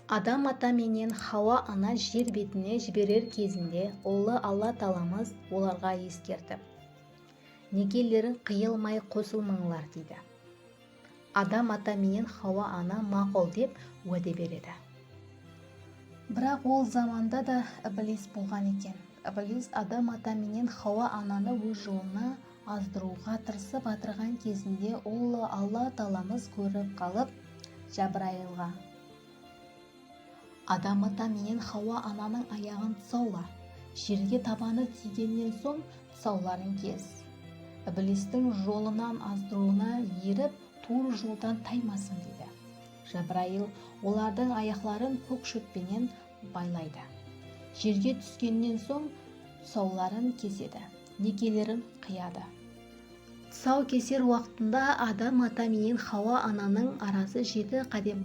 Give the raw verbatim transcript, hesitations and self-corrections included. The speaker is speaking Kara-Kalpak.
Adam ata menen Hawa ana jer betine jiberer kezinde Ullı Alla taalamız olarǵa eskertip, nekeleriń qıyılmay qosılmańlar, deydi. Adam ata menen Hawa ana maqul dep wáde beredi. Biraq ol zamanda da Iblis bolǵan eken. Iblis Adam ata menen Hawa ananı óz jolına azdırıwǵa tırısıp atırǵan kezinde Ullı Alla taalamız kórip qalıp, Jabrayılǵa, Adam ata menen Hawa ananıń ayaǵın tusawla, jerge tabanı tiygennen soń tusawların kes. Iblistiń jolınan azdırıwına erip, tuwrı joldan taymasın, deydi. Jabrayıl olardıń ayaqların kók shót penen baylaydı. Jerge túskennen soń tusawların kesedi, nekelerin qıyadı. Tusaw keser waqtında Adam ata menen Hawa ananıń arası jeti qádem